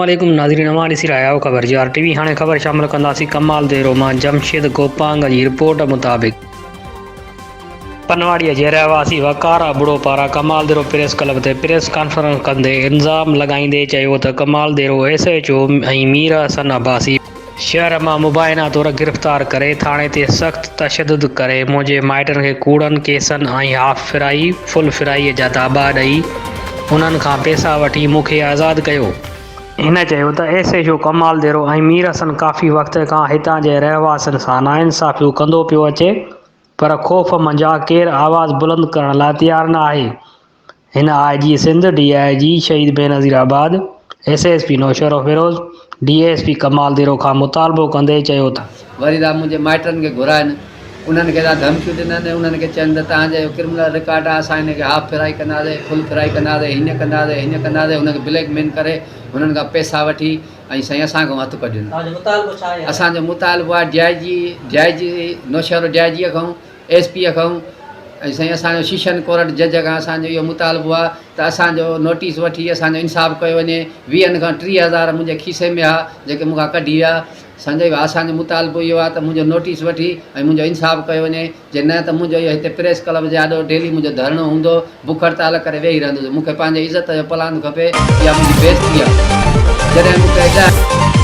عليڪم ناظرين اوهان ڏسي رهيا آهيو خبر جي آر ٽي وي هاڻي خبر شامل ڪنداسين ڪمال ديرو مان جمشيد گوپانگ جي رپورٽ مطابق پنواڙي جي رهواسي وقار ابڙو پاران ڪمال ديرو پريس ڪلب تي پريس ڪانفرنس ڪندي الزام لڳائيندي چيو ته Kamal Dero S H O ۽ Mir Hassan Abbasi شهر مان مبينا طور گرفتار ڪري ٿاڻي تي سخت تشدد ڪري منهنجي مائٽن کي ڪوڙن ڪيسن ۽ هاف فرائي، فل فرائي جا داٻا ڏئي انهن کان پئسا وٺي مون کي آزاد ڪيو. هن چيو ته S H O Kamal Dero ۽ Mir Hassan ڪافي وقت کان هتان جي رهواسين سان ناانصافيون ڪندو پيو اچي پر خوف منجهان ڪير آواز بلند ڪرڻ لاء تيار نه آهي. هن I G Sindh, D I G Shaheed Benazirabad, S S P Naushahro Feroze, D S P Kamal Dero کان مطالبو ڪندي چيو ته. وري ٿا منهنجي مائٽن کي گهرائن، انهن کي ٿا ڌمڪيون ڏنن ۽ انهن کي چين ته توهان جا اهو ڪرمنل رڪارڊ آهي، اسان هن کي هاف فرائي ڪنداسين، فل فرائي ڪنداسين، هيئن ڪنداسين، هيئن ڪنداسين، هن کي بليڪ مين ڪري هنن کان پئسا وٺي ۽ سائين اسان کان هٿ ڪڍين. اسان جو مطالبو آهي D I G, D I G Naushahro D I جي کان ايس پي کان ۽ سائين اسان جو شيشن ڪورٽ جج کان اسان جو اهو مطالبو آهي ته اسان جو نوٽيس وٺي اسان جو انصاف ڪيو وڃي ويهن کان 30 هزار منهنجي کيسي ۾ ها جيڪي مون کان ڪڍي ويا سمجهي ويا اسان جو مطالبو اهو آهي ته منهنجو نوٽيس وٺي ۽ منهنجو انصاف ڪيو وڃي جي نه ته منهنجو اهو هتي پريس ڪلب جي آڏو ڊيلي منهنجو ڌرڻو هوندو بک هڙتال ڪري ويهي رهندس مون کي پنهنجي عزت جو پلاند کپي اها منهنجي بيعزتي آهي جڏهن مون کي ڏهه.